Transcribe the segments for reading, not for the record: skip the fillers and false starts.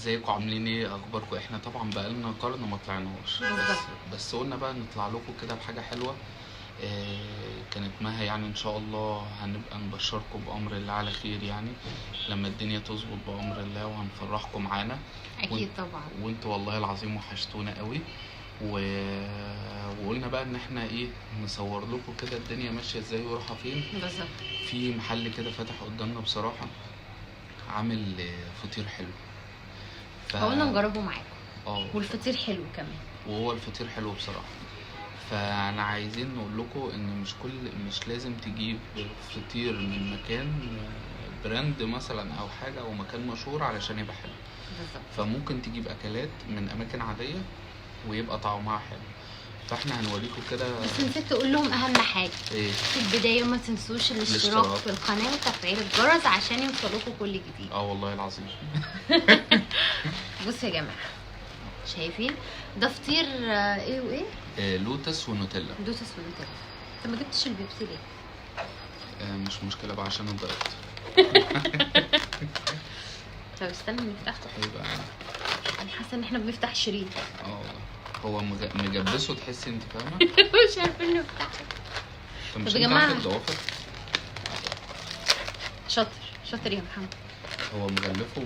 ازيكم؟ عاملين ايه؟ اخباركم؟ احنا طبعا بقالنا قرن ما طلعناش، بس قلنا بقى نطلع لكم كده بحاجة حلوة. كانت مها يعني ان شاء الله هنبقى نبشركم بامر الله على خير، يعني لما الدنيا تظبط بامر الله وهنفرحكم معانا. اكيد طبعا. وانتوا والله العظيم وحشتونا قوي، وقلنا بقى ان احنا ايه، نصور لكم كده الدنيا ماشية ازاي ورايحه فين بالظبط. في محل كده فتح قدامنا بصراحة، عامل فطير حلو، فقلنا نجربه معاكم. والفطير حلو كمان، وهو الفطير حلو بصراحة. فانا عايزين نقول لكم ان مش لازم تجيب فطير من مكان brand مثلا او حاجة او مكان مشهور علشان يبقى حلو. بالظبط. فممكن تجيب اكلات من اماكن عادية ويبقى طعمها حلو. فاحنا هنوريكم كده. بس نسيت تقول لهم اهم حاجة ايه؟ في البداية ما تنسوش الاشتراك في القناة وتفعيل الجرس عشان يوصلكم كل جديد. والله العظيم. بصوا يا جماعة، شايفين ده فطير ايه وايه؟ لوتس ونوتيلا. لوتس ونوتيلا. انت ما جبتش البيبسي ليه؟ مش مشكلة بقى عشان ال diet. طب استنى نفتح. هيبقى انا حاسه ان احنا بنفتح شريط. هو مجبسه، تحسي انت فاهمه؟ مش عارفين نفتحه. طب يا جماعة شاطر شاطر يا محمد. هو مغلفه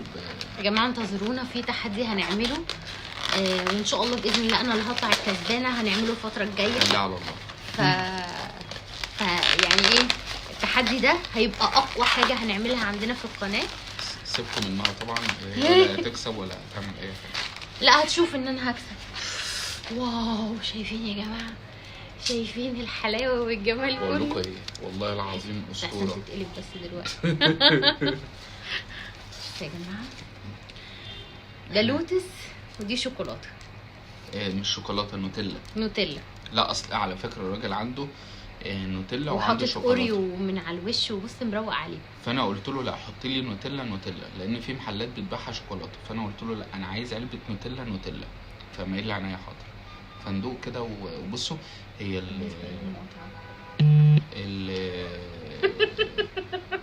يا جماعة انتظرونا في تحدي هنعمله، وان شاء الله باذن الله انا اللي هطلع الكسبانه. هنعمله الفترة الجاية. خليها على الله. ف يعني ايه التحدي ده؟ هيبقى اقوى حاجة هنعملها عندنا في القناة. سيبكم منها طبعا، ولا تكسب ولا تعمل اي حاجة. لا هتشوف ان انا هكسب. wow، شايفين يا جماعة؟ شايفين الحلاوة والجمال كله؟ بقول لكم ايه، والله العظيم اسطورة. احسن تتقلب بس دلوقتي. بصوا يا جماعة، ده لوتس ودي شوكولاتة. مش شوكولاتة، نوتيلا. نوتيلا. لا اصل على فكرة الراجل عنده نوتيلا وعنده شوكولاتة اوريو من على الوش، وبص مروق عليه. فانا قلت له لا، حط لي نوتيلا نوتيلا، لان في محلات بتبيعها شوكولاتة. فانا قلت له لا، انا عايز علبة نوتيلا نوتيلا. فما قال لي عينيا حاضر. فندوق كده وبصوا، هي ال ال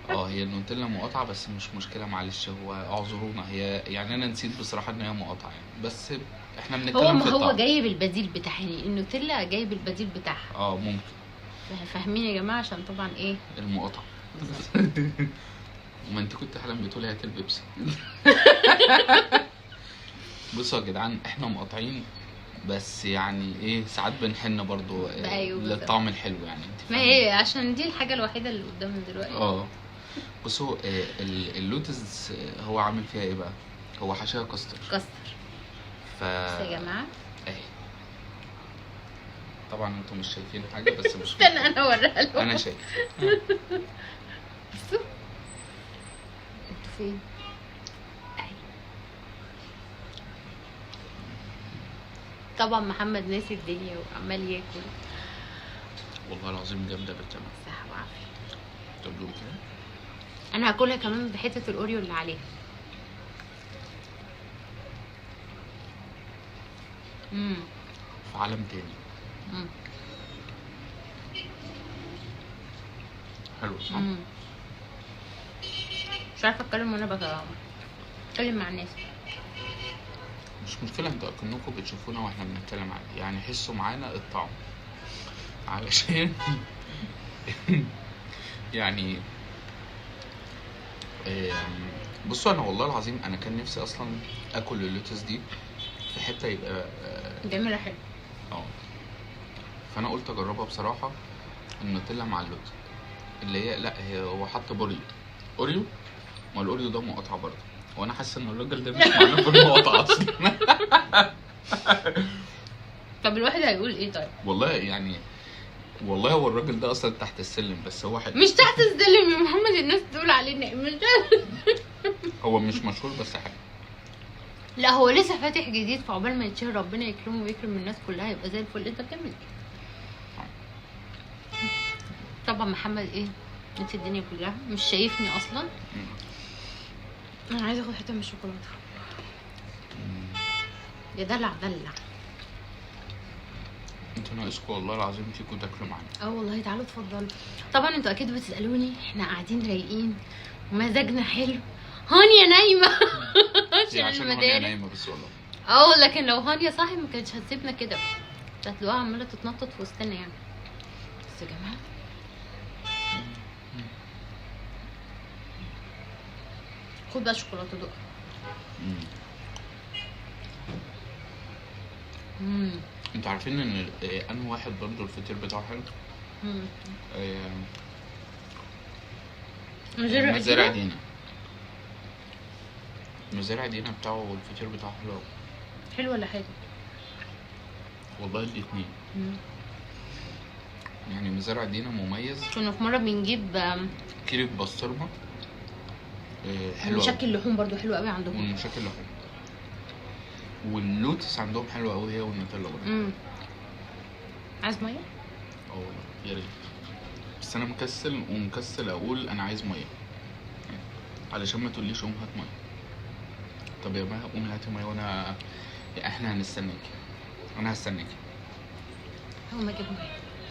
هي النوتيلا مقاطعه، بس مش مشكلة معلش، هو اعذرونا، هي يعني انا نسيت بصراحة ان هي مقاطعه يعني، بس احنا بنتكلم في الطعم. هو جايب البديل بتاعها، يعني النوتيلا جايب البديل بتاعها. ممكن. فاهمين يا جماعة؟ عشان طبعا ايه المقاطعة. ما انت كنت حالا بتقولي هات البيبسي. بصوا يا جدعان، احنا مقاطعين، بس يعني ايه، ساعات بنحن برضو للطعم الحلو يعني. انت ما هي عشان دي الحاجة الوحيدة اللي قدامنا دلوقتي. بصوا، اللوتس هو عامل فيها ايه بقى؟ هو حشاها كاستر. كاستر. بس يا جماعة اهي. طبعا انتم مش شايفين حاجة، بس مش استنى انا اوريها لكم. انا شايف. بصوا انتوا فين؟ اهي. طبعا محمد ناسي الدنيا وعمال ياكل. والله العظيم جامدة بالتمام. صحة وعافيه. طب دوق كده. انا هاكلها كمان بحته الاوريو اللي عليها. في عالم تاني. حلو صح؟ مش عارفه اتكلم وانا بتكلم مع الناس. مش مشكلة، انتوا اكنكم بتشوفونا واحنا بنتكلم عادي يعني، حسوا معانا الطعم علشان يعني. بصوا، انا والله العظيم انا كان نفسي اصلا اكل اللوتس دي في حتة يبقى جميلة حلو. فانا قلت اجربها بصراحة، النوتيلا مع اللوتس اللي هي لا، هي هو حط بوريو. اوريو، ما الاوريو ده مقاطعه برضه، وانا حاسس ان الراجل ده مش معانا في المقاطعة اصلا. طب الواحد هيقول ايه طيب؟ والله يعني، والله هو الراجل ده اصلا تحت السلم، بس هو حلو. مش تحت السلم يا محمد، الناس تقول علينا مش هو مش مشهور بس حلو. لا هو لسه فاتح جديد، فعقبال ما يتشهر ربنا يكرمه ويكرم الناس كلها، يبقى زي الفل. انت بتعمل ايه؟ طبعا محمد ايه انت الدنيا كلها مش شايفني اصلا. انا عايزه اخد حتة من الشوكولاتة. يا دلع دلع. انتوا ناقصكم والله العظيم تيجوا تاكلوا معانا. والله تعالوا اتفضلوا. طبعا انتوا اكيد بتسالوني احنا قاعدين رايقين ومزاجنا حلو هانيا نايمة هي عشان عشان هانيا المدارس. نايمة بس والله. اه لكن لو هانيا صاحي ما كانتش هتسيبنا كده، كانت هتلاقوها عماله تتنطط في وسطنا يعني. بس يا جماعة خد بقى شوكولاتة دوق. مم. انتوا عارفين ان انه واحد برضو الفطير بتاعه حلو. مزارع مزارع دينا؟ دينا. مزارع دينا بتاعه الفطير بتاعه حلو أوي. حلو ولا حاجة؟ والله الاتنين. يعني مزارع دينا مميز. كنا في مرة بنجيب كيلو بسطرمه حلو أوي. مشكل لحوم برضو حلو قوي عندهم. والمشكل لحوم واللوتس عندهم حلو قوي، هي والنوتيلا برضه. عايز مية؟ اه والله يا ريت، بس انا مكسل ومكسل اقول انا عايز مية علشان ما تقوليش قوم هات مية. طب يا مها قومي هاتي مية وانا احنا هنستناكي، انا هستناكي. هقوم اجيب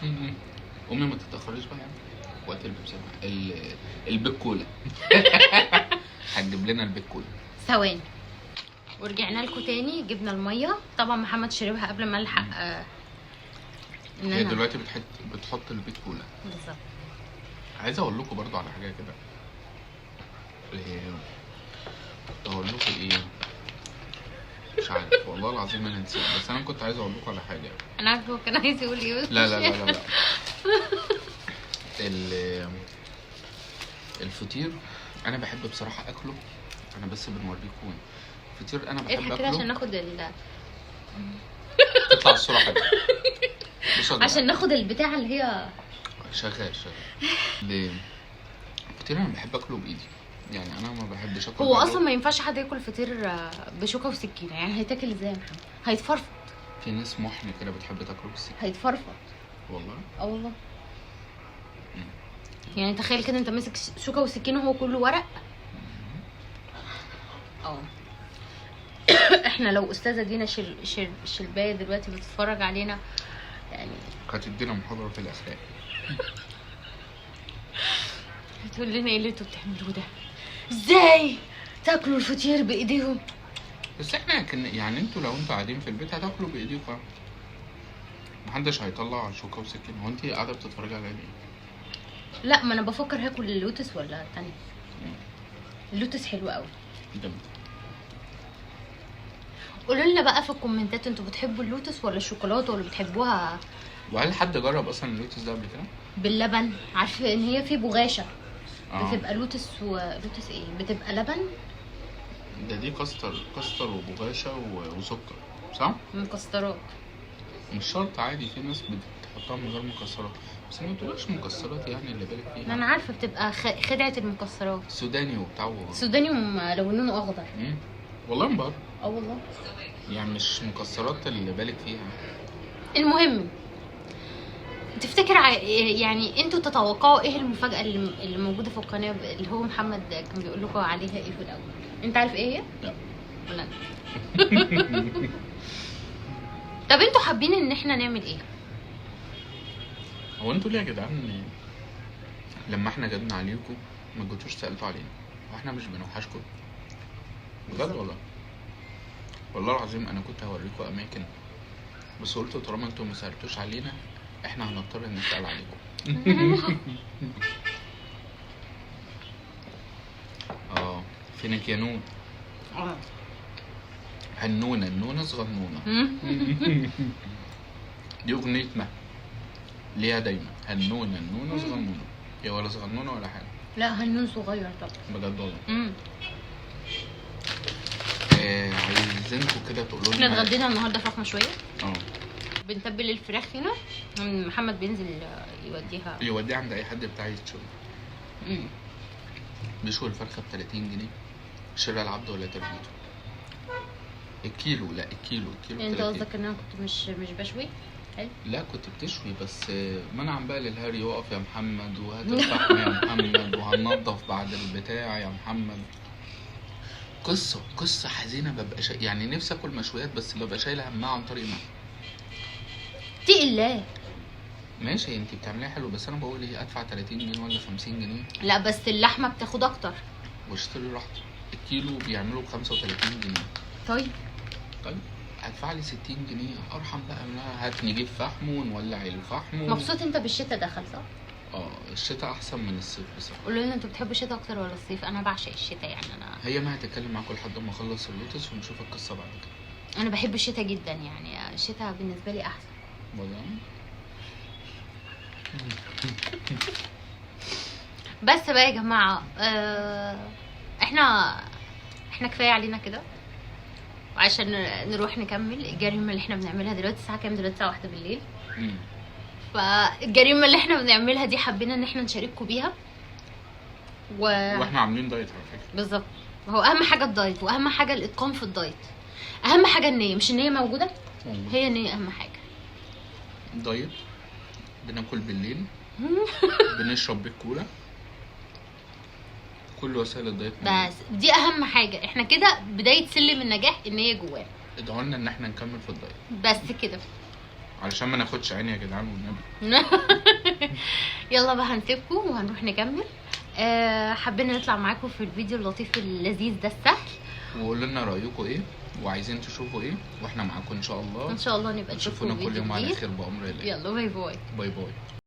مية. قومي ما تتاخريش بقى يعني وقت البيبسي البيك كولا. هتجيب لنا البيك كولا. ثواني. ورجعنا لكم تاني، جبنا المية طبعا محمد شربها قبل ما الحق. ان هي انا دلوقتي بتحط البيك كولا. بالظبط. عايز اقول لكم برضو على حاجة كده. كنت هقول لكم ايه مش عارف والله العظيم انا نسيت، بس انا كنت عايز اقول لكم على حاجة. انا عارفه هو كان عايز يقول ايه بس لا لا لا لا لا. الفطير انا بحب بصراحة اكله. انا بس بنوريكم الفطير انا بحب اضحك كده عشان اكله. ناخد تطلع الصورة حلوة. بصوا يا جماعة. عشان ناخد البتاعه اللي هي شغال شغال. الفطير انا بحب اكله بايدي، يعني انا ما بحبش اكل هو بره. اصلا ما ينفعش حد ياكل فطير بشوكة وسكينة، يعني هيتاكل ازاي يا محمد؟ هيتفرفط. في ناس محن كده بتحب تاكله بالسكينة. هيتفرفط والله. اه والله. يعني تخيل كده انت ماسك شوكه وسكينة وهو كله ورق. اه احنا لو استاذه دينا شلبايه دلوقتي بتتفرج علينا يعني هتدينا محاضرة في الاخلاق. هتقول لنا ايه اللي انتوا بتعملوه ده؟ ازاي تاكلوا الفطير بايديهم؟ بس احنا يعني انتوا لو انتوا قاعدين في البيت هتاكلوا بايديكم، محدش هيطلع شوكه وسكينة. هو انت قاعدة بتتفرجي على ايه؟ لا ما انا بفكر هاكل اللوتس ولا التانية. اللوتس حلو قوي. جامد. قولوا لنا بقى في الكومنتات انتوا بتحبوا اللوتس ولا الشوكولاتة ولا بتحبوها؟ وهل حد جرب اصلا اللوتس ده قبل كده؟ باللبن. عارفه ان هي في بغاشه. بتبقى لوتس ولوتس ايه؟ بتبقى لبن. ده دي كاستر وبغاشه وسكر صح؟ مكسرات. مش شرط، عادي في ناس بتحطها من غير مكسرات، بس ما بتبقاش مكسرات يعني اللي بالك فيها. ما انا عارفه بتبقى خدعه المكسرات. سوداني وبتاع سوداني وملونينه اخضر. والله مبارك. اه والله يعني مش مكسرات اللي بالك فيها. المهم تفتكر يعني انتوا تتوقعوا ايه المفاجأة اللي موجودة في القناة اللي هو محمد كان بيقول لكم عليها ايه في الأول؟ انت عارف ايه هي؟ لا. ولا انا؟ طب انتوا حابين ان احنا نعمل ايه؟ هو انتوا ليه يا جدعان لما احنا جبنا عليكم ما جيتوش سألتوا علينا؟ واحنا مش بنوحشكم بجد والله. والله العظيم انا كنت هوريكم اماكن، بس قلت طالما انتوا ما سألتوش علينا احنا هنضطر نسأل عليكم. اه فينك يا نون؟ هنونة النونة صغنونة. دي اغنية ما ليها دايما هنونة النونة صغنونة. هي ولا صغنونة ولا حاجة. لا هنون صغير طبعا. بجد والله. عايزينكم كده تقولوا لنا. احنا اتغدينا النهارده فراخ مشوية. بنتبل الفراخ هنا، محمد بينزل يوديها عند اي حد بتاع يشوي. بيشوي الفرخه ب 30 جنيه. شراء العبد ولا تربيته. الكيلو. لا الكيلو يعني انت قصدك ان انا كنت مش بشوي؟ حلو. لا كنت بتشوي، بس منعا بقى للهري. يقف يا محمد وهات الفحم يا محمد وهننضف بعد البتاع يا محمد. قصة حزينة. ببقى يعني نفسي اكل مشويات بس ببقى شايله همها عن طريق ما. اتقي الله. ماشي انت بتعمليها حلو، بس انا بقول ايه، ادفع 30 جنيه ولا 50 جنيه؟ لا بس اللحمة بتاخد اكتر. واشتري راحتي. الكيلو بيعملوا ب 35 جنيه. طيب طيب هدفع لي 60 جنيه ارحم بقى من هات نجيب فحم ونولع الفحم مبسوط انت بالشتاء دخل صح؟ اه الشتاء احسن من الصيف بصراحة. قولوا لنا انتوا بتحبوا الشتاء اكتر ولا الصيف؟ انا بعشق الشتاء يعني. انا هي ما هتتكلم معاكم لحد ما اخلص اللوتس ونشوف القصة بعد كده. انا بحب الشتاء جدا يعني، الشتاء بالنسبة لي احسن. والله بس بقى يا جماعة، احنا كفاية علينا كده عشان نروح نكمل الجريمة اللي احنا بنعملها دلوقتي. الساعة كام دلوقتي؟ الساعة 1 بالليل. فالجريمه اللي احنا بنعملها دي حبينا ان احنا نشارككم بيها واحنا عاملين دايت على فكرة. بالظبط، هو اهم حاجة الدايت، واهم حاجة الاتقان في الدايت، اهم حاجة النية. مش النية موجودة؟ هي النية اهم حاجة. دايت، بناكل بالليل، بنشرب بالكولا، كل وسائل الدايت موجودة. بس دي اهم حاجة. احنا كده بداية سلم النجاح النية جوانا. ادعوا لنا ان احنا نكمل في الدايت بس كده علشان ما ناخدش عين يا جدعان والنبي. يلا بقى هنسيبكم وهنروح نكمل. حبينا نطلع معاكم في الفيديو اللطيف اللذيذ ده السهل. وقولوا لنا رايكم ايه وعايزين تشوفوا ايه، واحنا معاكم ان شاء الله. ان شاء الله نبقى نشوفونا نشوفكم كل يوم على فيديو خير بامر الله. يلا bye bye. bye bye.